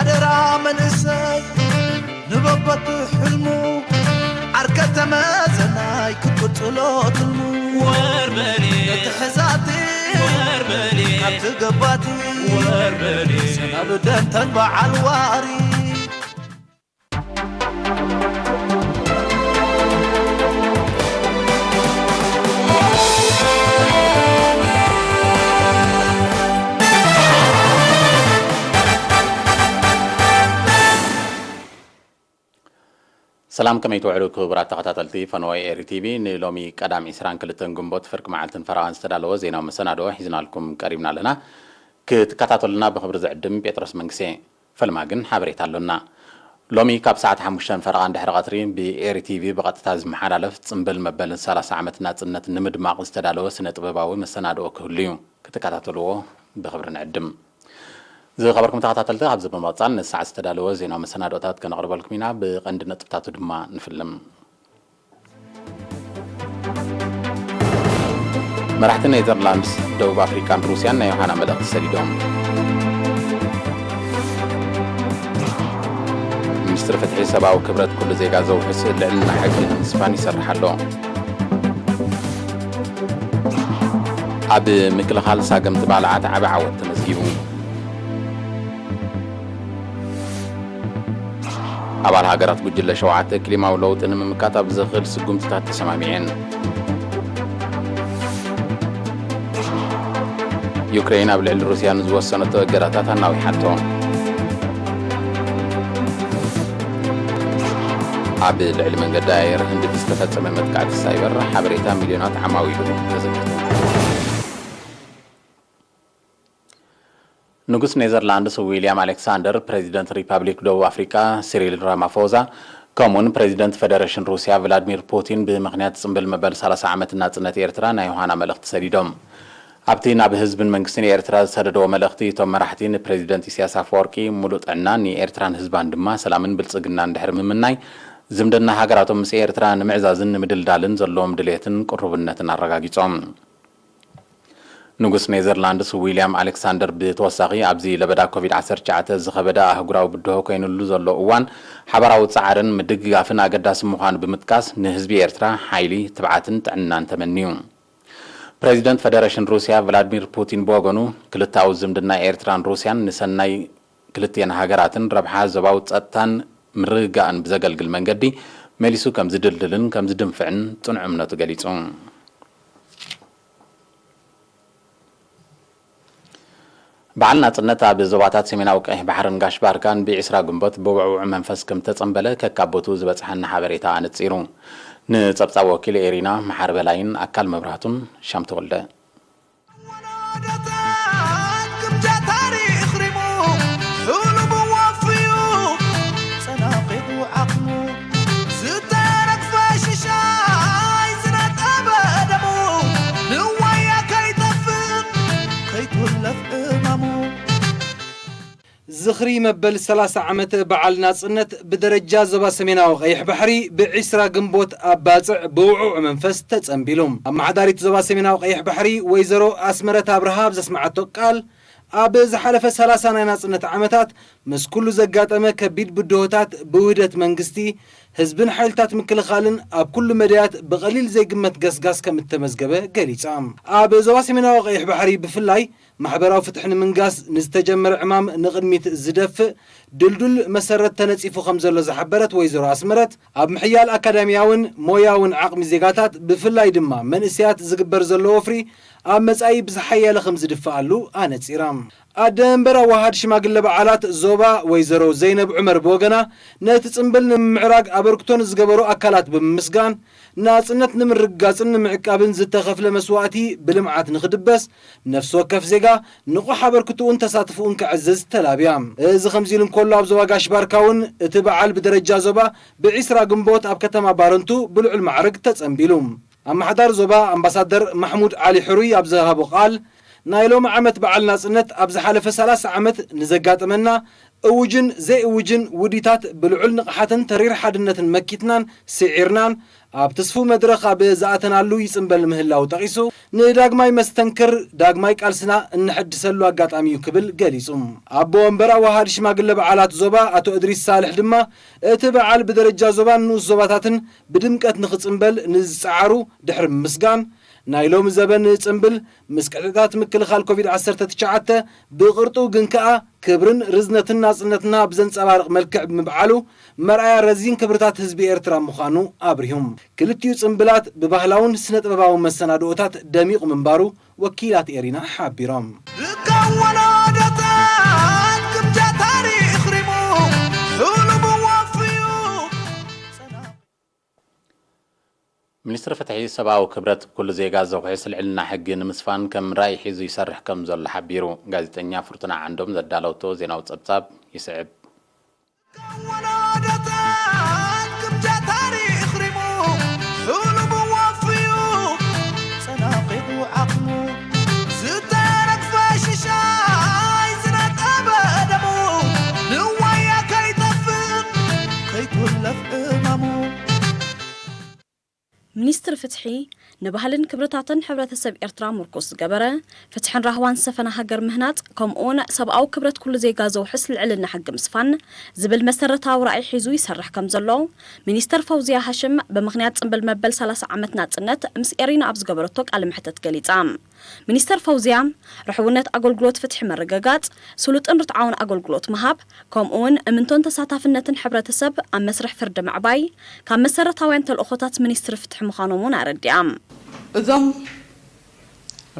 ደራ መንእሰይ ንበበቱ ሕልሙ ዓርከ ተመዘናይ ክትቅጽሎ ትልሙ። ወርበሬ ክትሕዛቲ ወርበሬ ካብቲ ገባቲ ወርበሬ ሰናብደንተን በዓል ዋሪ። ሰላም፣ ከመይ ትውዕሉ ክቡራት ተኸታተልቲ ፈነወ ኤሪ ቲቪ? ንሎሚ ቀዳም ዕስራን ክልተን ግንቦት ፍርቂ መዓልትን ፈረቓን ዝተዳለወ ዜናዊ መሰናድኦ ሒዝናልኩም ቀሪብና ኣለና። ክትከታተሉና ብኽብሪ ዝዕድም ጴጥሮስ መንግስቴ። ፈለማ ግን ሓበሬታ ኣሎና። ሎሚ ካብ ሰዓት ሓሙሽተ ፈረቓ እንድሕሪ ቀትሪ ብኤሪ ቲቪ ብቐጥታ ዝመሓላለፍ ጽምብል መበል ሰላሳ ዓመት ናጽነት ንምድማቕ ዝተዳለወ ስነ ጥበባዊ መሰናድኦ ክህሉ እዩ። ክትከታተልዎ ብኽብሪ ንዕድም። ዝኸበርኩም ተኸታተልቲ፣ ካብዚ ብምቕጻል ንሰዓት ዝተዳለወ ዜናዊ መሰናድኦታት ከነቕርበልኩም ኢና። ብቐንዲ ነጥብታቱ ድማ ንፍልም። መራሕቲ ኔዘርላንድስ፣ ደቡብ ኣፍሪቃን ሩስያን ናይ ዮሃና መልእኽቲ ሰዲዶም። ሚኒስትሪ ፍትሒ ሰብኣዊ ክብረት ኩሉ ዜጋ ዘውሕስ ልዕልና ሕጊ ንምስፋን ይሰርሕ ኣሎ። ኣብ ምክልኻል ሳገምቲ ባልዓት ዓቢ ዓወት ተመዝጊቡ። ኣባል ሃገራት ጉጅለ ሸውዓተ ክሊማዊ ለውጢ ንምምካት ኣብ ዘኽእል ስጉምትታት ተሰማሚዐን። ዩክሬን ኣብ ልዕሊ ሩስያ ንዝወሰነቶ እገዳታት ኣናዊሓቶ። ኣብ ልዕሊ መንገዲ ኣየር ህንዲ ዝተፈጸመ መጥቃዕቲ ሳይበር ሓበሬታ ሚልዮናት ዓማዊሉ ተዘከረ። ንጉስ ኔዘርላንድስ ዊልያም ኣሌክሳንደር፣ ፕሬዚደንት ሪፐብሊክ ደቡብ ኣፍሪቃ ሲሪል ራማፎዛ፣ ከምኡውን ፕሬዚደንት ፌደሬሽን ሩስያ ቭላድሚር ፑቲን ብምኽንያት ጽምብል መበል ሰላሳ ዓመት ናጽነት ኤርትራ ናይ ዮሃና መልእኽቲ ሰዲዶም። ኣብቲ ናብ ህዝብን መንግስትን ኤርትራ ዝሰደድዎ መልእኽቲ፣ እቶም መራሕቲ ንፕሬዚደንት ኢሳያስ ኣፈወርቂ ሙሉእ ጥዕና፣ ንኤርትራን ህዝባን ድማ ሰላምን ብልጽግናን ድሕሪ ምምናይ፣ ዝምድና ሃገራቶም ምስ ኤርትራ ንምዕዛዝን ንምድልዳልን ዘለዎም ድሌትን ቅሩብነትን ኣረጋጊጾም። ንጉስ ኔዘርላንድስ ዊልያም ኣሌክሳንደር ብተወሳኺ፣ ኣብዚ ለበዳ ኮቪድ ዓሰርተ ትሽዓተ ዝኸበደ ኣህጉራዊ ብድሆ ኮይኑሉ ዘሎ እዋን፣ ሓባራዊ ጻዕርን ምድግጋፍን ኣገዳሲ ምዃኑ ብምጥቃስ፣ ንህዝቢ ኤርትራ ሓይሊ፣ ትብዓትን ጥዕናን ተመንዩ። ፕሬዚደንት ፈደረሽን ሩስያ ቭላድሚር ፑቲን ብወገኑ፣ ክልተኣዊ ዝምድና ኤርትራን ሩስያን ንሰናይ ክልቲኤን ሃገራትን ረብሓ ዞባዊ ጸጥታን ምርግጋእን ብዘገልግል መንገዲ መሊሱ ከም ዝድልድልን ከም ዝድንፍዕን ጽኑዕ እምነቱ ገሊጹ። በዓል ናጽነት ኣብ ዞባታት ሰሜናዊ ቀይሕ ባሕርን ጋሽ ባርካን ብዒስራ ግንቦት ብውዕውዕ መንፈስ ከም ተጸንበለ ከካብ ቦትኡ ዝበጽሓና ሓበሬታ ኣነጺሩ። ንጸብጻብ ወኪል ኤሪና መሓር በላይን ኣካል መብራህቱን ሻም ተወልደ። ወለዶታት ግምጃ ታሪኽ ሪሙ፣ ሕሉሙ ወፍዩ፣ ጸናቒቱ ዓቕሙ፣ ዝተረግፈ ሽሻይ ዝነጠበ ደሙ፣ ንዋያ ከይጠፍእ፣ ከይትውለፍ ዕማሙ። ዝኽሪ መበል ሰላሳ ዓመት በዓል ናጽነት ብደረጃ ዞባ ሰሜናዊ ቀይሕ ባሕሪ ብዒስራ ግንቦት ኣብ ባጽዕ ብውዕውዕ መንፈስ ተጸንቢሉ። ኣመሓዳሪት ዞባ ሰሜናዊ ቀይሕ ባሕሪ ወይዘሮ ኣስመረት ኣብርሃ ኣብ ዘስመዓቶ ቃል፣ ኣብ ዝሓለፈ ሰላሳ ናይ ናጽነት ዓመታት ምስ ኩሉ ዘጋጠመ ከቢድ ብድሆታት ብውህደት መንግስቲ፣ ህዝብን ሓይልታት ምክልኻልን ኣብ ኩሉ መዳያት ብቐሊል ዘይግመት ገስጋስ ከም እተመዝገበ ገሊጻ። ኣብ ዞባ ሰሜናዊ ቀይሕ ባሕሪ ብፍላይ ማሕበራዊ ፍትሒ ንምንጋስ ንዝተጀመረ ዕማም ንቕድሚት ዝደፍእ ድልዱል መሰረት ተነጺፉ ከም ዘሎ ዝሓበረት ወይዘሮ ኣስመረት፣ ኣብ ምሕያል ኣካዳሚያውን ሞያውን ዓቕሚ ዜጋታት፣ ብፍላይ ድማ መንእሰያት ዝግበር ዘሎ ወፍሪ ኣብ መጻኢ ብዝሓየለ ከም ዝድፍኣሉ ኣነጺራ። ኣደ መንበር ኣዋሃድ ሽማግለ በዓላት ዞባ ወይዘሮ ዘይነብ ዑመር ብወገና፣ ነቲ ጽምብል ንምምዕራግ ኣበርክቶ ንዝገበሩ ኣካላት ብምምስጋን፣ ናጽነት ንምርግጋጽን ንምዕቃብን ዝተኸፍለ መስዋእቲ ብልምዓት ንኽድበስ፣ ነፍሲ ወከፍ ዜጋ ንቑሕ ኣበርክትኡን ተሳትፎኡን ከዕዝዝ ተላብያ። እዚ ከምዚ ኢሉ እንከሎ፣ ኣብ ዞባ ጋሽ ባርካ እውን እቲ በዓል ብደረጃ ዞባ ብዒስራ ግንቦት ኣብ ከተማ ባረንቱ ብልዑል ማዕርግ ተጸንቢሉ። ኣመሓዳሪ ዞባ ኣምባሳደር ማሕሙድ ዓሊ ሕሩይ ኣብ ዝሃቦ ቃል፣ ናይ ሎሚ ዓመት በዓል ናጽነት ኣብ ዝሓለፈ ሰላሳ ዓመት ንዘጋጠመና እውጅን ዘይእውጅን ውዲታት ብልዑል ንቕሓትን ተሪር ሓድነትን መኪትናን ስዒርናን ኣብ ትስፉ መድረኽ ኣብ ዝኣተናሉ ይጽንበል ምህላው ጠቒሱ፣ ንዳግማይ መስተንክር ዳግማይ ቃልስና እንሐድሰሉ ኣጋጣሚ እዩ ክብል ገሊጹ። ኣቦ ወንበር ኣዋሃድ ሽማግለ በዓላት ዞባ ኣቶ እድሪስ ሳልሕ ድማ እቲ በዓል ብደረጃ ዞባን ንኡስ ዞባታትን ብድምቀት ንኽጽንበል ንዝጸዓሩ ድሕሪ ምምስጋን፣ ናይ ሎሚ ዘበን ጽንብል ምስ ቅጥዕታት ምክልኻል ኮቪድ ዓሰርተ ትሽዓተ ብቕርጡ ግን ከኣ ክብርን ርዝነትን ናጽነትና ብዘንጸባርቕ መልክዕ ብምብዓሉ መርኣያ ረዚን ክብርታት ህዝቢ ኤርትራ ምዃኑ ኣብሪሁም። ክልቲኡ ጽንብላት ብባህላውን ስነ-ጥበባዊ መሰናድኦታት ደሚቑ ምንባሩ ወኪላት ኤሪና ሓቢሮም። ርካብ ወለዶታት ክብጃ ታሪኽ ሪሙ፣ ሕሉሙ ወፍዩ። ሚኒስትሪ ፍትሒ ሰብኣዊ ክብረት ኩሉ ዜጋ ዘውሕስ ልዕልና ሕጊ ንምስፋን ከም ራእይ ሒዙ ይሰርሕ ከም ዘሎ ሓቢሩ። ጋዜጠኛ ፍርቱና ዓንዶም ዘዳለወቶ ዜናዊ ጸብጻብ ይስዕብ። ወለዶታት ክብጃ ታሪኽ ሪሙ፣ ሕሉሙ ወፍዩ፣ ጸናቒቑ ዓቕሙ፣ ዝተረግፈ ሽሻይ ዝነጠበ ደሙ፣ ንዋያ ከይጠፍእ ከይኩለፍ ዕማሙ። ሚኒስትሪ ፍትሒ ንባህልን ክብርታትን ሕብረተሰብ ኤርትራ ምርኩስ ዝገበረ፣ ፍትሕን ራህዋን ዝሰፈና ሃገር ምህናጽ፣ ከምኡውን ሰብኣዊ ክብረት ኩሉ ዜጋ ዘውሕስ ልዕልና ሕጊ ምስፋን ዝብል መሰረታዊ ራእይ ሒዙ ይሰርሕ ከም ዘሎ ሚኒስተር ፈውዝያ ሃሽም ብምኽንያት ጽንብል መበል ሰላሳ ዓመት ናጽነት ምስ ኤሪና ኣብ ዝገበረቶ ቃለ መሕተት ገሊጻ። ሚኒስተር ፈውዝያ፣ ርሕውነት ኣገልግሎት ፍትሒ ምርግጋጽ፣ ስሉጥን ርትዓውን ኣገልግሎት ምሃብ፣ ከምኡውን እምንቶን ተሳታፍነትን ሕብረተሰብ ኣብ መስርሕ ፍርዲ ምዕባይ፣ ካብ መሰረታውያን ተልእኾታት ሚኒስትሪ ፍትሒ ምዃኖም እውን ኣረዲኣ። እዞም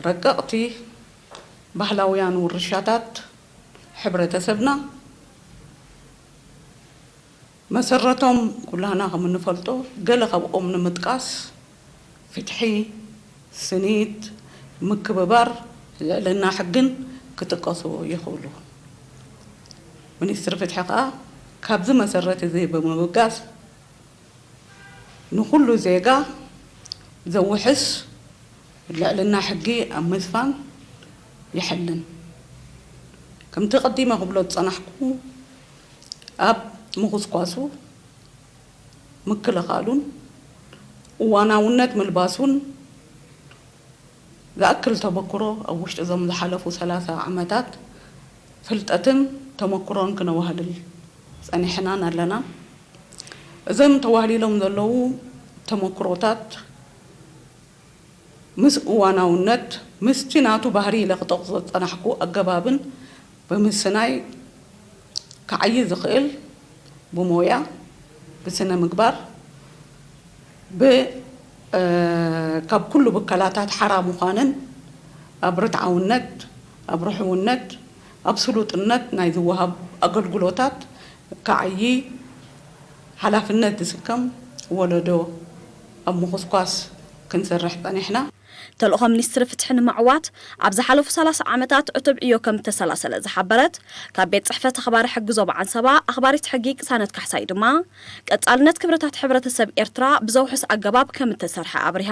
ረቀቕቲ ባህላውያን ውርሻታት ሕብረተሰብና፣ መሰረቶም ኩላህና ከም እንፈልጦ፣ ገለ ካብኦም ንምጥቃስ፣ ፍትሒ፣ ስኒት፣ ምክብባር፣ ልዕልና ሕግን ክጥቀሱ ይኽእሉ። ሚኒስትሪ ፍትሒ ከኣ ካብዚ መሰረት እዚ ብምብጋስ፣ ንኹሉ ዜጋ ዘውሕስ ልዕልና ሕጊ ኣብ ምስፋን ይሕልን። ከምቲ ቀዲመ ክብሎ ዝጸናሕኩ፣ ኣብ ምኹስኳሱ፣ ምክልኻሉን እዋናውነት ምልባሱን ዝኣክል ተመክሮ ኣብ ውሽጢ እዞም ዝሓለፉ ሰላሳ ዓመታት ፍልጠትን ተመክሮን ክነዋህልል ጸኒሕናን ኣለናን። እዞም ተዋህሊሎም ዘለዉ ተመክሮታት ምስ እዋናውነት፣ ምስቲ ናቱ ባህሪ ኢለ ክጠቕሶ ዝጸናሕኩ ኣገባብን ብምስናይ ክዓዪ ዝኽእል ብሞያ፣ ብስነ ምግባር፣ ብ-፣ እ፣ ካብ ኩሉ ብከላታት ሓራ ምዃንን ኣብ ርትዓውነት፣ ኣብ ርሕውነት፣ ኣብ ስሉጥነት ናይ ዝወሃብ ኣገልግሎታት ክዓዪ ሓላፍነት ዝስከም ወለዶ ኣብ ምኹስኳስ ክንሰርሕ ጸኒሕና። ተልእኾ ሚኒስትሪ ፍትሒ ንምዕዋት ኣብ ዝሓለፉ ሰላሳ ዓመታት ዕቱብ ዕዮ ከም እተሰላሰለ ዝሓበረት ካብ ቤት ጽሕፈት ኣኽባሪ ሕጊ ዞባ ዓንሰባ ኣኽባሪት ሕጊ ቅሳነት ካሕሳይ ድማ፣ ቀጻልነት ክብርታት ሕብረተሰብ ኤርትራ ብዘውሕስ ኣገባብ ከም እተሰርሐ ኣብሪሃ።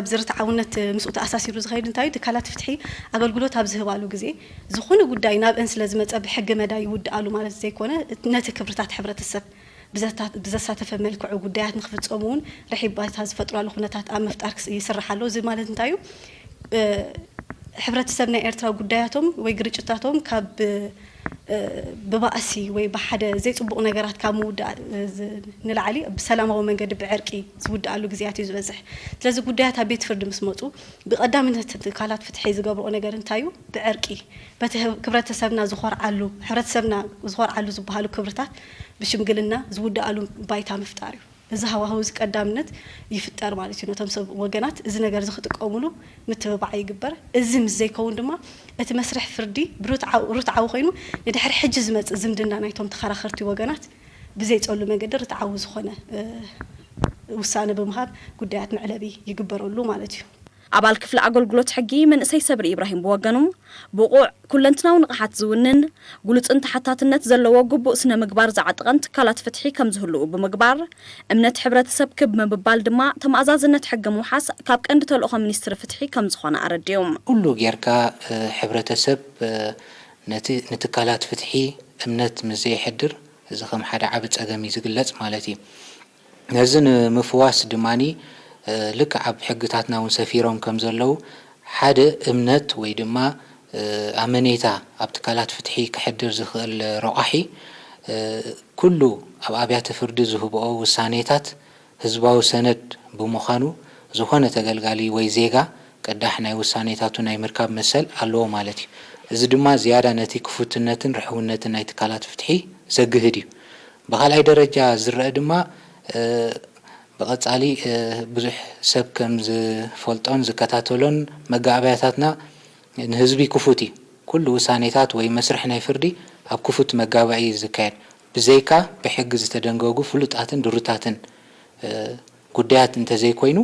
ኣብዚ ርትዓውነት ምስኡ ተኣሳሲሩ ዝኸይድ እንታይ እዩ? ትካላት ፍትሒ ኣገልግሎት ኣብ ዝህባሉ ግዜ፣ ዝኾነ ጉዳይ ናብአን ስለ ዝመጸ ብሕጊ መዳይ ይውድኣሉ ማለት ዘይኮነ፣ ነቲ ክብርታት ሕብረተሰብ ብዘታ-፣ ብዘሳተፈ መልክዑ ጉዳያት ንክፍጸሙ እውን ርሒብ ባይታ ዝፈጥራሉ ኩነታት ኣብ ምፍጣር ክስ-፣ ይስራሕ ኣሎ። እዚ ማለት እንታይ እዩ? እ፣ ሕብረተሰብ ናይ ኤርትራ ጉዳያቶም ወይ ግርጭታቶም ካብ፣ እ፣ ብባእሲ ወይ ብሓደ ዘይጽቡቕ ነገራት ካብ ምውዳእ፣ እ፣ ዝ-፣ ንላዕሊ ብሰላማዊ መንገዲ ብዕርቂ ዝውድኣሉ ግዜያት እዩ ዝበዝሕ። ስለዚ ጉዳያት ኣብ ቤት ፍርዲ ምስ መጹ ብቐዳምነት ትካላት ፍትሒ ዝገብርኦ ነገር እንታይ እዩ? ብዕርቂ፣ በቲ ህብ-፣ ክብረተሰብና ዝኾርዓሉ፣ ሕብረተሰብና ዝኾርዓሉ ዝበሃሉ ክብርታት ብሽምግልና ዝውድኣሉ ባይታ ምፍጣር እዩ። እዚ ሃዋህው እዚ ቀዳምነት ይፍጠር ማለት እዩ። ነቶም ሰብ ወገናት እዚ ነገር እዚ ክጥቀሙሉ ምትብባዕ ይግበር። እዚ ምስ ዘይከውን ድማ እቲ መስርሕ ፍርዲ ብርትዓው-፣ ርትዓዊ ኮይኑ ንድሕሪ ሕጂ ዝመጽእ ዝምድና ናይቶም ተኸራኸርቲ ወገናት ብዘይጸሉ መንገዲ ርትዓዊ ዝኾነ፣ እ፣ ውሳነ ብምሃብ ጉዳያት መዕለቢ ይግበረሉ ማለት እዩ። ኣባል ክፍሊ ኣገልግሎት ሕጊ መንእሰይ ሰብሪ ኢብራሂም ብወገኑ፣ ብቑዕ ኩለንትናዊ ንቕሓት ዝውንን፣ ግሉጽን ተሓታትነት ዘለዎ ግቡእ ስነ ምግባር ዝዓጠቐን ትካላት ፍትሒ ከም ዝህልዉ ብምግባር፣ እምነት ሕብረተሰብ ክብ ምብባል ድማ ተመኣዛዝነት ሕጊ ምውሓስ ካብ ቀንዲ ተልእኾ ሚኒስትሪ ፍትሒ ከም ዝኾነ ኣረዲኡ። ኩሉ ጌርካ፣ እ፣ ሕብረተሰብ፣ እ፣ ነቲ፣ ንትካላት ፍትሒ እምነት ምስ ዘየሕድር፣ እዚ ከም ሓደ ዓቢ ጸገም እዩ ዝግለጽ ማለት እዩ። ነዚ ንምፍዋስ ድማኒ፣ እ፣ ልክዕ ኣብ ሕግታትና እውን ሰፊሮም ከም ዘለዉ፣ ሓደ እምነት ወይ ድማ፣ እ፣ ኣመኔታ ኣብ ትካላት ፍትሒ ክሕድር ዝኽእል ረቋሒ፣ እ፣ ኩሉ ኣብ ኣብያተ ፍርዲ ዝህብኦ ውሳኔታት ህዝባዊ ሰነድ ብምዃኑ፣ ዝኾነ ተገልጋሊ ወይ ዜጋ ቅዳሕ ናይ ውሳኔታቱ ናይ ምርካብ መሰል ኣለዎ ማለት እዩ። እዚ ድማ ዝያዳ ነቲ ክፉትነትን ርሕውነትን ናይ ትካላት ፍትሒ ዘግህድ እዩ። ብኻልኣይ ደረጃ ዝረአ ድማ፣ እ፣ ብቐጻሊ፣ እ፣ ብዙሕ ሰብ ከም ዝፈልጦን ዝከታተሎን፣ መጋበያታትና ንህዝቢ ክፉት እዩ። ኩሉ ውሳኔታት ወይ መስርሕ ናይ ፍርዲ ኣብ ክፉት መጋባኢ እዩ ዝካየድ። ብዘይካ ብሕጊ ዝተደንገጉ ፍሉጣትን ድሩታትን፣ እ፣ ጉዳያት እንተዘይኮይኑ፣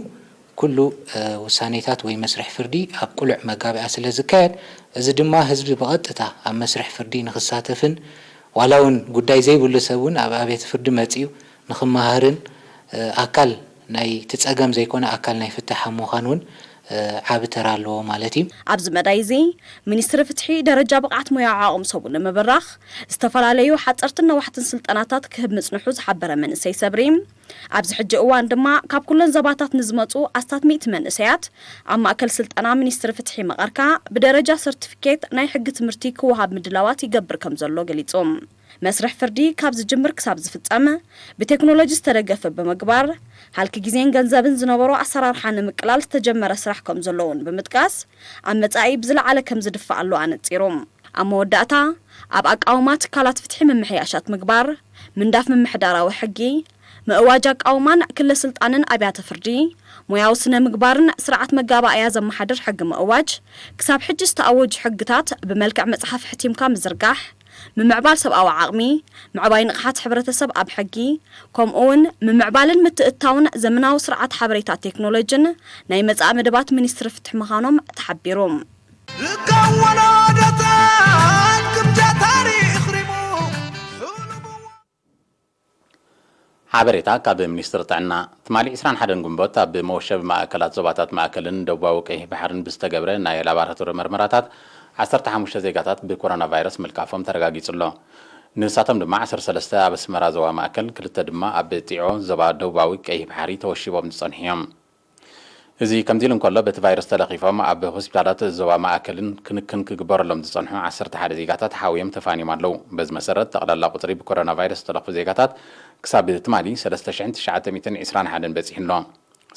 ኩሉ፣ እ፣ ውሳኔታት ወይ መስርሕ ፍርዲ ኣብ ቅሉዕ መጋበያ ስለ ዝካየድ፣ እዚ ድማ ህዝቢ ብቐጥታ ኣብ መስርሕ ፍርዲ ንኽሳተፍን፣ ዋላ እውን ጉዳይ ዘይብሉ ሰብ እውን ኣብ ኣብያተ ፍርዲ መጺኡ ንኽመሃርን፣ እ፣ ኣካል ናይቲ ጸገም ዘይኮነ ኣካል ናይ ፍታሕ ኣብ ምዃን እውን፣ እ፣ ዓቢ ተራ ኣለዎ ማለት እዩ። ኣብዚ መዳይ እዚ፣ ሚኒስትሪ ፍትሒ ደረጃ ብቕዓት ሞያዊ ዓቕሚ ሰቡ ንምብራኽ፣ ዝተፈላለዩ ሓጸርትን ነዋሕትን ስልጠናታት ክህብ ምጽንሑ ዝሓበረ መንእሰይ ሰብሪ፣ ኣብዚ ሕጂ እዋን ድማ ካብ ኩለን ዘባታት ንዝመጹ ኣስታት ሚእቲ መንእሰያት ኣብ ማእከል ስልጠና ሚኒስትሪ ፍትሒ መቐርካ ብደረጃ ሰርቲፊኬት ናይ ሕጊ ትምህርቲ ክወሃብ ምድላዋት ይገብር ከም ዘሎ ገሊጹ። መስርሕ ፍርዲ ካብ ዝጅምር ክሳብ ዝፍጸም ብቴክኖሎጂ ዝተደገፈ ብምግባር፣ ሃልኪ ግዜን ገንዘብን ዝነበሮ ኣሰራርሓ ንምቅላል ዝተጀመረ ስራሕ ከም ዘሎ እውን ብምጥቃስ፣ ኣብ መጻኢ ብዝለዓለ ከም ዝድፋእ ኣሎ ኣነጺሩ። ኣብ መወዳእታ፣ ኣብ ኣቃውማ ትካላት ፍትሒ ምምሕያሻት ምግባር፣ ምንዳፍ ምምሕዳራዊ ሕጊ፣ ምእዋጅ ኣቃውማን ክለ ስልጣንን ኣብያተ ፍርዲ፣ ሞያዊ ስነ ምግባርን ስርዓት መጋባእያ ዘመሓድር ሕጊ ምእዋጅ፣ ክሳብ ሕጂ ዝተኣወጁ ሕግታት ብመልክዕ መጽሓፍ ሕቲምካ ምዝርጋሕ፣ ምምዕባል ሰብኣዊ ዓቕሚ፣ ምዕባይ ንቕሓት ሕብረተሰብ ኣብ ሕጊ፣ ከምኡ እውን ምምዕባልን ምትእትታውን ዘመናዊ ስርዓት ሓበሬታ ቴክኖሎጂን ናይ መጻኢ መደባት ሚኒስትሪ ፍትሒ ምዃኖም ተሓቢሩ። ልካ ወለዶታት ክምጃ ታሪኽ ሪሙ። ሓበሬታ ካብ ሚኒስትሪ ጥዕና። ትማሊ ዕስራን ሓደን ግንቦት ኣብ መወሸቢ ማእከላት ዞባታት ማእከልን ደቡባዊ ቀይሕ ባሕርን ብዝተገብረ ናይ ላቦራቶሪ መርመራታት ዓሰርተ ሓሙሽተ ዜጋታት ብኮሮና ቫይረስ ምልካፎም ተረጋጊጹ ኣሎ። ንሳቶም ድማ ዓሰርተ ሰለስተ ኣብ ኣስመራ ዞባ ማእከል፣ ክልተ ድማ ኣብ ጢዖ ዞባ ደቡባዊ ቀይሕ ባሕሪ ተወሺቦም ዝጸንሑ እዮም። እዚ ከምዚ ኢሉ እንከሎ፣ በቲ ቫይረስ ተለኺፎም ኣብ ሆስፒታላት ዞባ ማእከልን ክንክን ክግበረሎም ዝጸንሑ ዓሰርተ ሓደ ዜጋታት ሓውዮም ተፋንዮም ኣለዉ። በዚ መሰረት፣ ጠቕላላ ቁጽሪ ብኮሮና ቫይረስ ዝተለኽፉ ዜጋታት ክሳብ ትማሊ ሰለስተ ሽሕን ትሽዓተ ሚእትን ዕስራን ሓደን በጺሑ ኣሎ።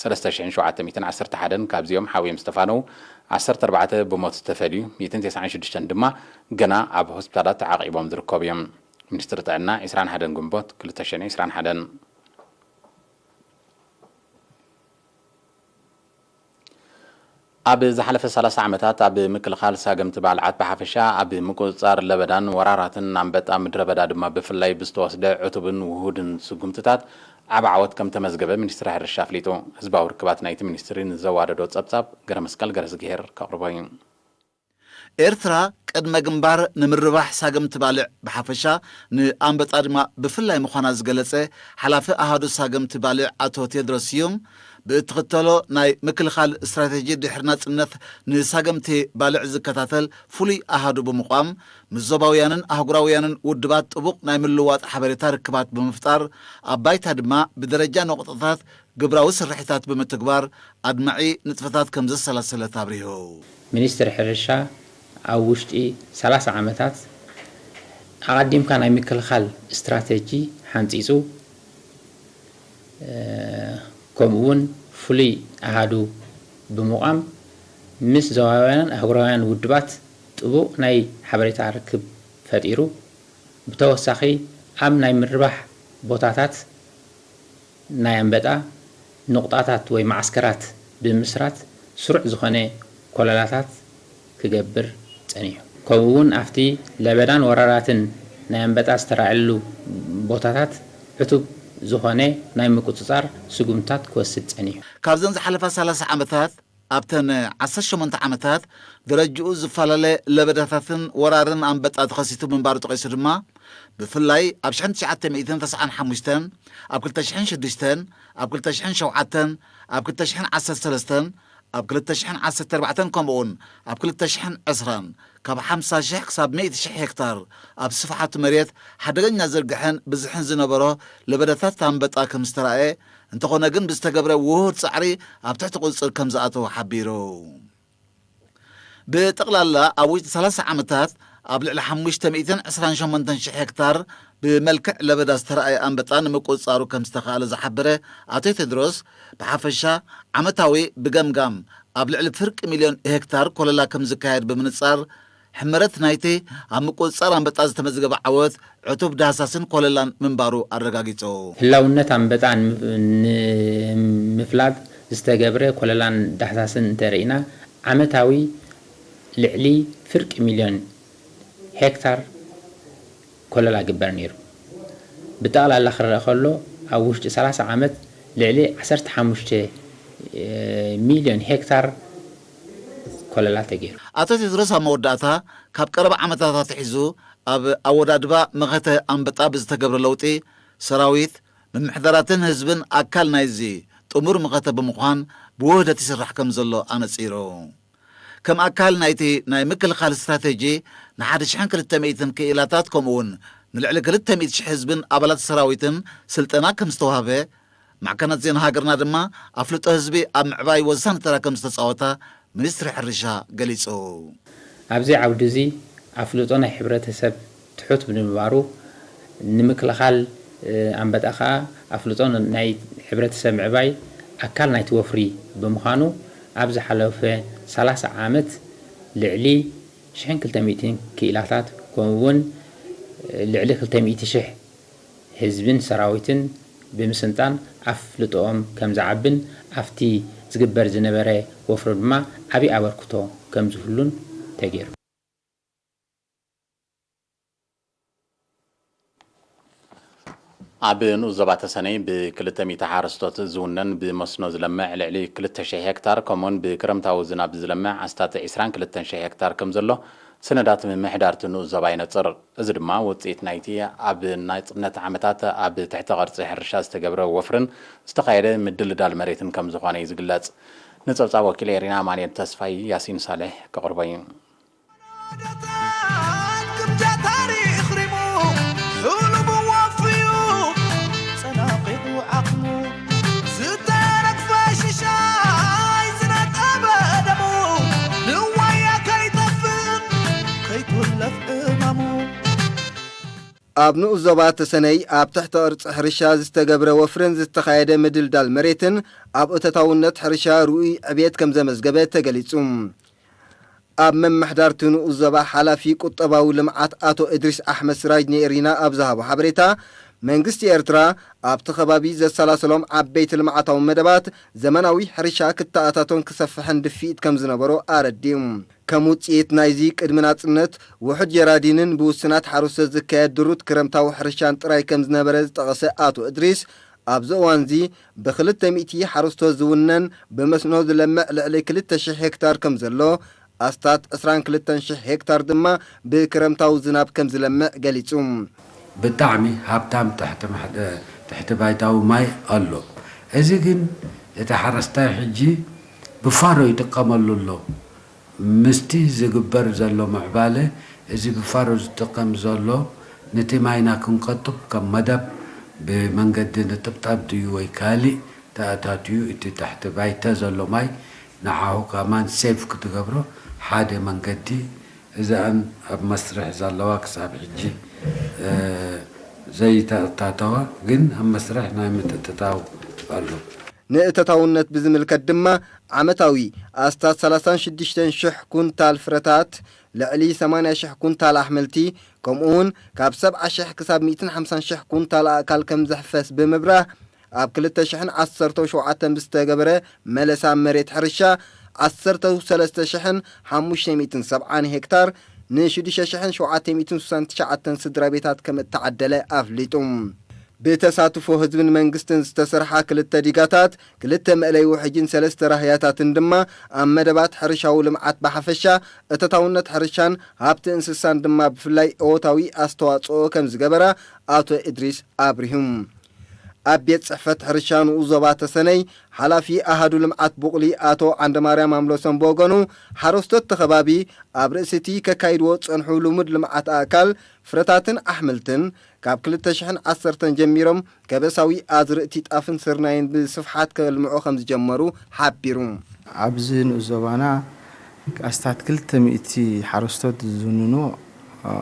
ሰለስተ ሽሕን ሸውዓተ ሚእትን ዓሰርተ ሓደን ካብዚኦም ሓውዮም ዝተፋነዉ፣ ዓሰርተ ኣርባዕተ ብሞት ዝተፈልዩ፣ ሚእትን ተስዓን ሽዱሽተን ድማ ገና ኣብ ሆስፒታላት ተዓቂቦም ዝርከቡ እዮም። ሚኒስትሪ ጥዕና፣ ዕስራን ሓደን ግንቦት ክልተ ሽሕን ዕስራን ሓደን። ኣብ ዝሓለፈ ሰላሳ ዓመታት ኣብ ምክልኻል ሳገምቲ ባልዓት ብሓፈሻ፣ ኣብ ምቁጽጻር ለበዳን ወራራትን ኣንበጣ ምድረ በዳ ድማ ብፍላይ ብዝተወስደ ዕቱብን ውሁድን ስጉምትታት ዓቢ ዓወት ከም ተመዝገበ ሚኒስትሪ ሕርሻ ኣፍሊጡ። ህዝባዊ ርክባት ናይቲ ሚኒስትሪ ንዘዋደዶ ጸብጻብ ገረመስቀል ገረዝግሄር ከቕርቦ እዩ። ኤርትራ ቅድመ ግንባር ንምርባሕ ሳገምቲ ባልዕ ብሓፈሻ፣ ንኣንበጣ ድማ ብፍላይ ምዃና ዝገለጸ ሓላፊ ኣሃዱ ሳገምቲ ባልዕ ኣቶ ቴድሮስ ስዩም፣ ብእትኽተሎ ናይ ምክልኻል ስትራቴጂ ድሕሪ ናጽነት ንሳገምቲ ባልዕ ዝከታተል ፍሉይ ኣሃዱ ብምቋም፣ ምስ ዞባውያንን ኣህጉራውያንን ውድባት ጥቡቕ ናይ ምልውዋጥ ሓበሬታ ርክባት ብምፍጣር፣ ኣብ ባይታ ድማ ብደረጃ ነቑጣታት ግብራዊ ስርሒታት ብምትግባር ኣድማዒ ንጥፈታት ከም ዘሰላሰለት ኣብሪሁ። ሚኒስትሪ ሕርሻ ኣብ ውሽጢ ሰላሳ ዓመታት ኣቐዲምካ ናይ ምክልኻል ስትራተጂ ሓንጺጹ፣ እ፣ ከምኡ እውን ፍሉይ ኣሃዱ ብምቋም ምስ ዞባውያንን ኣህጉራውያን ውድባት ጥቡቕ ናይ ሓበሬታ ርክብ ፈጢሩ። ብተወሳኺ ኣብ ናይ ምርባሕ ቦታታት ናይ ኣንበጣ ንቑጣታት ወይ መዓስከራት ብምስራት ስሩዕ ዝኾነ ኮለላታት ክገብር ጸኒሑ። ከምኡ እውን ኣብቲ ለበዳን ወራራትን ናይ ኣንበጣ ዝተራእየሉ ቦታታት ዕቱብ ዝኾነ ናይ ምቁጽጻር ስጉምታት ክወስድ ጸኒሑ። ካብዘን ዝሓለፋ ሰላሳ ዓመታት ኣብተን ዓሰርተ ሸሞንተ ዓመታት ደረጅኡ ዝፈላለ ለበዳታትን ወራርን ኣንበጣ ተኸሲቱ ምንባሩ ጠቒሱ ድማ፣ ብፍላይ ኣብ ሽሕን ትሽዓተ ሚእትን ተስዓን ሓሙሽተን፣ ኣብ ክልተ ሽሕን ሽዱሽተን፣ ኣብ ክልተ ሽሕን ሸውዓተን፣ ኣብ ክልተ ሽሕን ዓሰርተ ሰለስተን፣ ኣብ ክልተ ሽሕን ዓሰርተ ኣርባዕተን ከምኡውን ኣብ ክልተ ሽሕን ዕስራን ካብ ሓምሳ ሽሕ ክሳብ ሚእቲ ሽሕ ሄክታር ኣብ ስፍሓቱ መሬት ሓደገኛ ዝርግሐን ብዝሕን ዝነበሮ ለበዳታት ኣንበጣ ከም ዝተራእየ፣ እንተኾነ ግን ብዝተገብረ ውሁድ ጻዕሪ ኣብ ትሕቲ ቁጽጽር ከም ዝኣተወ ሓቢሩ። ብጠቕላላ ኣብ ውሽጢ ሰላሳ ዓመታት ኣብ ልዕሊ ሓሙሽተ ሚእትን ዕስራን ሸሞንተን ሽሕ ሄክታር ብመልክዕ ለበዳ ዝተራእየ ኣንበጣ ንምቁጽጻሩ ከም ዝተኻእለ ዝሓበረ ኣቶ ቴድሮስ፣ ብሓፈሻ ዓመታዊ ብገምጋም ኣብ ልዕሊ ፍርቂ ሚልዮን ሄክታር ኮለላ ከም ዝካየድ ብምንጻር፣ ሕመረት ናይቲ ኣብ ምቁጽጻር ኣንበጣ ዝተመዝገበ ዓወት ዕቱብ ዳህሳስን ኮለላን ምንባሩ ኣረጋጊጹ። ህላውነት ኣንበጣ ንምፍ-፣ ንምፍላጥ ዝተገብረ ኮለላን ዳህሳስን እንተርኢና፣ ዓመታዊ ልዕሊ ፍርቂ ሚልዮን ሄክታር ኮለላ ግበር ነይሩ። ብጠቕላላ ክረአ ከሎ፣ ኣብ ውሽጢ ሰላሳ ዓመት ልዕሊ ዓሰርተ ሓሙሽተ ሚልዮን ሄክታር ኮለላ ተገይሩ። ኣቶ ቴድሮስ ኣብ መወዳእታ፣ ካብ ቀረባ ዓመታት ኣትሒዙ ኣብ ኣወዳድባ መኸተ ኣንበጣ ብዝተገብረ ለውጢ፣ ሰራዊት፣ ምምሕዳራትን ህዝብን ኣካል ናይዚ ጥሙር መኸተ ብምዃን ብውህደት ይስራሕ ከም ዘሎ ኣነጺሩ። ከም ኣካል ናይቲ ናይ ምክልኻል ስትራቴጂ፣ ንሓደ ሽሕን ክልተ ሚእትን ክኢላታት ከምኡውን ንልዕሊ ክልተ ሚእቲ ሽሕ ህዝብን ኣባላት ሰራዊትን ስልጠና ከም ዝተዋህበ፣ ማዕከናት ዜና ሃገርና ድማ ኣፍልጦ ህዝቢ ኣብ ምዕባይ ወሳኒ ተራ ከም ዝተጻወታ ሚኒስትሪ ሕርሻ ገሊጹ። ኣብዚ ዓውዲ እዚ ኣፍልጦ ናይ ሕብረተሰብ ትሑት ብምንባሩ፣ ንምክልኻል፣ እ፣ ኣንበጣ ከኣ ኣፍልጦ ን-፣ ናይ ሕብረተሰብ ምዕባይ ኣካል ናይቲ ወፍሪ ብምዃኑ፣ ኣብ ዝሓለፈ ሰላሳ ዓመት ልዕሊ ሽሕን ክልተ ሚእትን ክኢላታት፣ ከምኡ'ውን ልዕሊ ክልተ ሚእቲ ሽሕ ህዝብን ሰራዊትን ብምስልጣን ኣፍልጦኦም ከም ዝዓብን ኣብቲ ዝግበር ዝነበረ ወፍሪ ድማ ዓቢ ኣበርክቶ ከም ዝህሉን ተገይሩ። ኣብ ንኡስ ዞባ ተሰነይ ብክልተ ሚእቲ ሓረስቶት ዝውነን ብመስኖ ዝለምዕ ልዕሊ ክልተ ሽሕ ሄክታር፣ ከምኡውን ብክረምታዊ ዝናብ ዝለምዕ ኣስታት ዒስራን ክልተን ሽሕ ሄክታር ከም ዘሎ ሰነዳት ምምሕዳር እቲ ንኡስ ዞባ የነጽር። እዚ ድማ ውጽኢት ናይቲ ኣብ ናጽነት ዓመታት ኣብ ትሕተ ቅርጺ ሕርሻ ዝተገብረ ወፍርን ዝተኻየደ ምድልዳል መሬትን ከም ዝኾነ እዩ ዝግለጽ። ንጸብጻብ ወኪል ኤሪና ኣማኑኤል ተስፋይ ያሲን ሳልሕ ከቕርቦ እዩ። ክምጃ ታሪኽ ሪሙ፣ ሕሉሙ ወፍዩ፣ ጸናቒቑ ዓቕሙ፣ ዝተረግፈ ሽሻይ ዝነጠበ ደሙ፣ ንዋያ ከይጠፍእ፣ ከይኩለፍ ዕማሙ። ኣብ ንኡስ ዞባ ተሰነይ ኣብ ትሕቲ ቅርጺ ሕርሻ ዝተገብረ ወፍርን ዝተኻየደ ምድልዳል መሬትን ኣብ እቶታውነት ሕርሻ ርኡይ ዕብየት ከም ዘመዝገበ ተገሊጹ። ኣብ ምምሕዳር እቲ ንኡስ ዞባ ሓላፊ ቁጠባዊ ልምዓት ኣቶ እድሪስ ኣሕመድ ስራጅ ንኤሪና ኣብ ዝሃቦ ሓበሬታ፣ መንግስቲ ኤርትራ ኣብቲ ከባቢ ዘሰላሰሎም ዓበይቲ ልምዓታዊ መደባት ዘመናዊ ሕርሻ ክተኣታቶን ክሰፍሕን ድፍኢት ከም ዝነበሮ ኣረዲኡ። ከም ውጽኢት ናይዚ ቅድሚ ናጽነት ውሑድ ጀራዲንን ብውሱናት ሓረስቶት ዝካየድ ድሩት ክረምታዊ ሕርሻን ጥራይ ከም ዝነበረ ዝጠቐሰ ኣቶ እድሪስ፣ ኣብዚ እዋንዚ ብኽልተ ሚእቲ ሓረስቶት ዝውነን ብመስኖ ዝለምዕ ልዕሊ ክልተ ሽሕ ሄክታር ከም ዘሎ፣ ኣስታት ዕስራን ክልተን ሽሕ ሄክታር ድማ ብክረምታዊ ዝናብ ከም ዝለምዕ ገሊጹ። ብጣዕሚ ሃብታም ትሕቲ ምሕደ-፣ ትሕቲ ባይታዊ ማይ ኣሎ። እዚ ግን እቲ ሓረስታይ ሕጂ ብፋሮ ይጥቀመሉ ኣሎ። ምስቲ ዝግበር ዘሎ ምዕባለ፣ እዚ ብፋሮ ዝጥቀም ዘሎ፣ ነቲ ማይና ክንቀጥብ ከም መደብ ብመንገዲ ንጥብጣብ ድዩ ወይ ካልእ ተኣታትዩ፣ እቲ ታሕቲ ባይታ ዘሎ ማይ ንዓኹ ከማን ሴቭ ክትገብሮ ሓደ መንገዲ፣ እዚኣን ኣብ መስርሕ ዘለዋ ክሳብ ሕጂ፣ እ፣ ዘይተኣታተዋ ግን ኣብ መስርሕ ናይ ምትእትታው ኣሎ። ንእቶታውነት ብዝምልከት ድማ ዓመታዊ ኣስታት ሰላሳን ሽዱሽተን ሽሕ ኩንታል ፍረታት፣ ልዕሊ ሰማንያ ሽሕ ኩንታል ኣሕምልቲ፣ ከምኡውን ካብ ሰብዓ ሽሕ ክሳብ ሚእትን ሓምሳን ሽሕ ኩንታል ኣእካል ከም ዝሕፈስ ብምብራህ፣ ኣብ ክልተ ሽሕን ዓሰርተው ሸውዓተን ብዝተገበረ መለሳ መሬት ሕርሻ ዓሰርተው ሰለስተ ሽሕን ሓሙሽተ ሚእትን ሰብዓን ሄክታር ንሽዱሽተ ሽሕን ሸውዓተ ሚእትን ስሳን ትሽዓተን ስድራ ቤታት ከም እተዓደለ ኣፍሊጡ። ብተሳትፎ ህዝብን መንግስትን ዝተሰርሓ ክልተ ዲጋታት፣ ክልተ መእለይ ውሕጅን ሰለስተ ራህያታትን ድማ ኣብ መደባት ሕርሻዊ ልምዓት ብሓፈሻ፣ እተታውነት ሕርሻን ሃብቲ እንስሳን ድማ ብፍላይ እወታዊ ኣስተዋጽኦ ከም ዝገበራ ኣቶ እድሪስ ኣብሪሁም። ኣብ ቤት ጽሕፈት ሕርሻ ንኡስ ዞባ ተሰነይ ሓላፊ ኣሃዱ ልምዓት ቡቕሊ ኣቶ ዓንደማርያም ኣምሎሶም ብወገኑ፣ ሓረስቶት እቲ ከባቢ ኣብ ርእሲ እቲ ከካይድዎ ዝጸንሑ ልሙድ ልምዓት ኣእካል፣ ፍረታትን ኣሕምልትን፣ ካብ ክልተ ሽሕን ዓሰርተን ጀሚሮም ከበሳዊ ኣዝርእቲ ጣፍን ስርናይን ብስፍሓት ከልምዑ ከም ዝጀመሩ ሓቢሩ። ኣብዚ ንኡስ ዞባና ኣስታት ክልተ ሚእቲ ሓረስቶት ዝዝውንንዎ፣ አ፣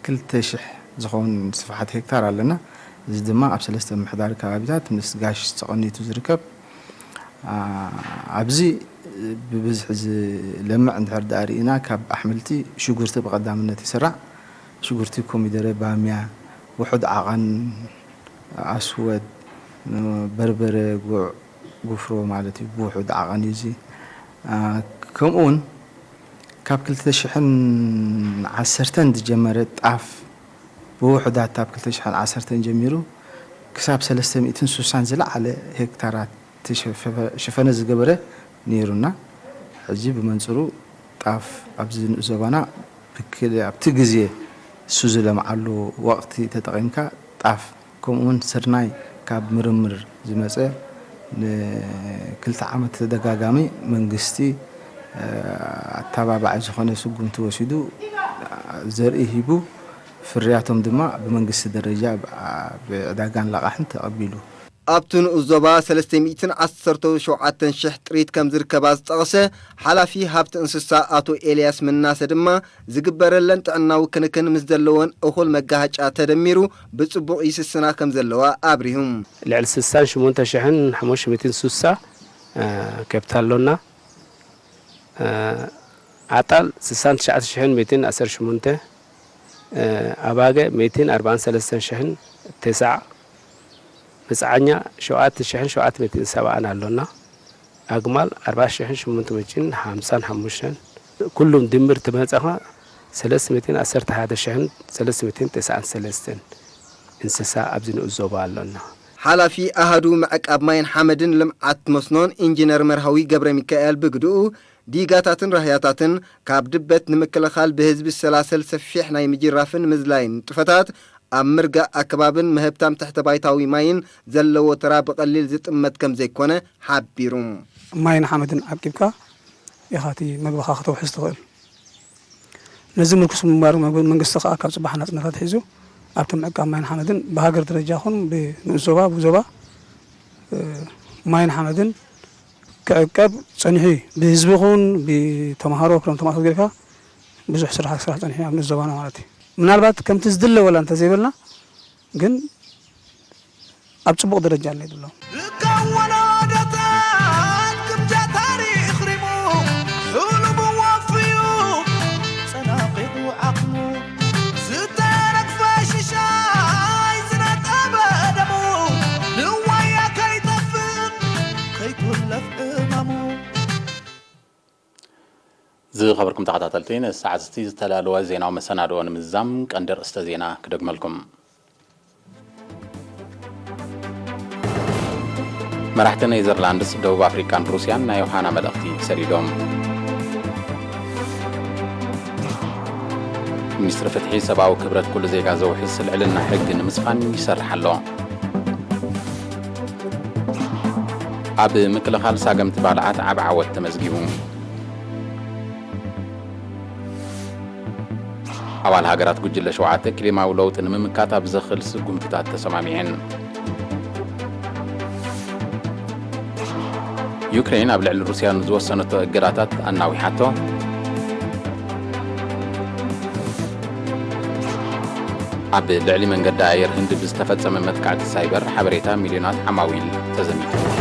ክልተ ሽሕ ዝኸውን ስፍሓት ሄክታር ኣለና። እዚ ድማ ኣብ ሰለስተ ምምሕዳር ከባቢታት ምስ ጋሽ ተቐኒቱ ዝርከብ። አ፣ ኣብዚ ብብዝሒ ዝለምዕ እንድሕር ደኣ ርኢና፣ ካብ ኣሕምልቲ ሽጉርቲ ብቐዳምነት ይስራዕ። ሽጉርቲ፣ ኮሚደረ፣ ባምያ፣ ውሑድ ዓቐን፣ ኣስወድ፣ በርበረ፣ ጉዕ፣ ጉፍሮ ማለት እዩ። ብውሑድ ዓቐን እዩ እዚ። አ፣ ከምኡ እውን ካብ ክልተ ሽሕን ዓሰርተን ዝጀመረ ጣፍ ብውሑዳት፣ ካብ ክልተ ሽሕን ዓሰርተን ጀሚሩ ክሳብ ሰለስተ ሚእትን ስሳን ዝለዓለ ሄክታራት ተሸፈ-፣ ሽፈነ ዝገበረ ነይሩና። ሕጂ ብመንጽሩ ጣፍ ኣብዚ ንኡስ ዞባና ብክል-፣ ኣብቲ ግዜ እሱ ዝለምዓሉ ወቕቲ ተጠቒምካ ጣፍ፣ ከምኡውን ስርናይ ካብ ምርምር ዝመጸ፣ ንክልተ ዓመት ተደጋጋሚ መንግስቲ፣ እ፣ ኣተባባዒ ዝኾነ ስጉምቲ ወሲዱ፣ ዘርኢ ሂቡ፣ ፍርያቶም ድማ ብመንግስቲ ደረጃ ብ-፣ ብዕዳጋን ለቓሕን ተቐቢሉ። ኣብቲ ንኡስ ዞባ ሰለስተ ሚእትን ዓሰርተ ሸውዓተን ሽሕ ጥሪት ከም ዝርከባ ዝጠቕሰ ሓላፊ ሃብቲ እንስሳ ኣቶ ኤልያስ ምናሰ ድማ፣ ዝግበረለን ጥዕናዊ ክንክን ምስ ዘለወን እኹል መጋሃጫ ተደሚሩ ብጽቡቕ ይስስና ከም ዘለዋ ኣብሪሁ። ልዕሊ ስሳን ሸሞንተ ሽሕን ሓሙሽተ ሚእትን ስሳ፣ እ፣ ከብቲ ኣሎና። እ፣ ኣጣል ስሳን ትሽዓተ ሽሕን ሚእትን ዓሰርተ ሸሞንተ፣ እ፣ ኣባገ ሚእትን ኣርባዓን ሰለስተን ሽሕን ተስዓ፣ መጽዓኛ ሸውዓተ ሽሕን ሸውዓተ ሚእትን ሰብዓን ኣሎና። ኣግማል ኣርባዕተ ሽሕን ሸሞንተ ሚእትን ሓምሳን ሓሙሽተን፣ ኩሉም ድምር ትመጸኻ ሰለስተ ሚእትን ዓሰርተ ሓደ ሽሕን ሰለስተ ሚእትን ተስዓን ሰለስተን እንስሳ ኣብዚ ንኡስ ዞባ ኣሎና። ሓላፊ ኣሃዱ ምዕቃብ ማይን ሓመድን ልምዓት መስኖን ኢንጂነር መርሃዊ ገብረ ሚካኤል ብግድኡ፣ ዲጋታትን ራህያታትን ካብ ድበት ንምክልኻል ብህዝቢ ዝሰላሰል ሰፊሕ ናይ ምጅራፍን ምዝላይን ንጥፈታት፣ ኣብ ምርጋእ ኣከባብን ምህብታም ትሕተ ባይታዊ ማይን ዘለዎ ተራ ብቐሊል ዝጥመት ከም ዘይኮነ ሓቢሩ። ማይን ሓመድን ዓቂብካ ኢኻ እቲ መግብኻ ከተውሕዝ ትኽእል። ነዚ ምርኩስ ብምግባር መግ-፣ መንግስቲ ከኣ ካብ ጽባሕ ናጽነት ኣትሒዙ ኣብቲ ምዕቃብ ማይን ሓመድን ብሃገር ደረጃ ይኹን ብንኡስ ዞባ፣ ብዞባ፣ እ፣ ማይን ሓመድን ክዕቀብ ጸኒሑ እዩ። ብህዝቢ ይኹን ብተምሃሮ ክረምቲ ማእቶት ጌርካ ብዙሕ ስራሕ ክስራሕ ጸኒሑ እዩ ኣብ ንኡስ ዞባና ማለት እዩ። ምናልባት ከምቲ ዝድለ ወላ እንተዘይበልና ግን ኣብ ጽቡቕ ደረጃ ኣሎ ይብሎ። እካ ወለዶታት ግምጃ ታሪኽ ሪሙ፣ ሕሉሙ ወፍዩ፣ ጸናቒቑ ዓቕሙ፣ ዝተረግፈ ሽሻይ ዝነጠበ ደሙ፣ ንዋያ ከይጠፍእ ከይኩለፍ ዕማሙ። ዝኸበርኩም ተኸታተልቲ፣ ንሰዓት እቲ ዝተዳለወ ዜናዊ መሰናድኦ ንምዝዛም ቀንዲ ኣርእስተ ዜና ክደግመልኩም። መራሕቲ ኔዘርላንድስ፣ ደቡብ ኣፍሪቃን ሩስያን ናይ ዮሃና መልእኽቲ ሰዲዶም። ሚኒስትሪ ፍትሒ፣ ሰብኣዊ ክብረት ኩሉ ዜጋ ዘውሕስ ልዕልና ሕጊ ንምስፋን ይሰርሕ ኣሎ። ኣብ ምክልኻል ሳገምቲ ባልዓት ዓቢ ዓወት ተመዝጊቡ። ኣባል ሃገራት ጉጅለ ሸውዓተ ክሊማዊ ለውጢ ንምምካት ኣብ ዘኽእል ስጉምትታት ተሰማሚዐን። ዩክሬን ኣብ ልዕሊ ሩስያ ንዝወሰነቶ እገዳታት ኣናዊሓቶ። ኣብ ልዕሊ መንገዲ ኣየር ህንዲ ብዝተፈጸመ መጥቃዕቲ ሳይበር ሓበሬታ ሚልዮናት ዓማዊል ተዘሚቱ።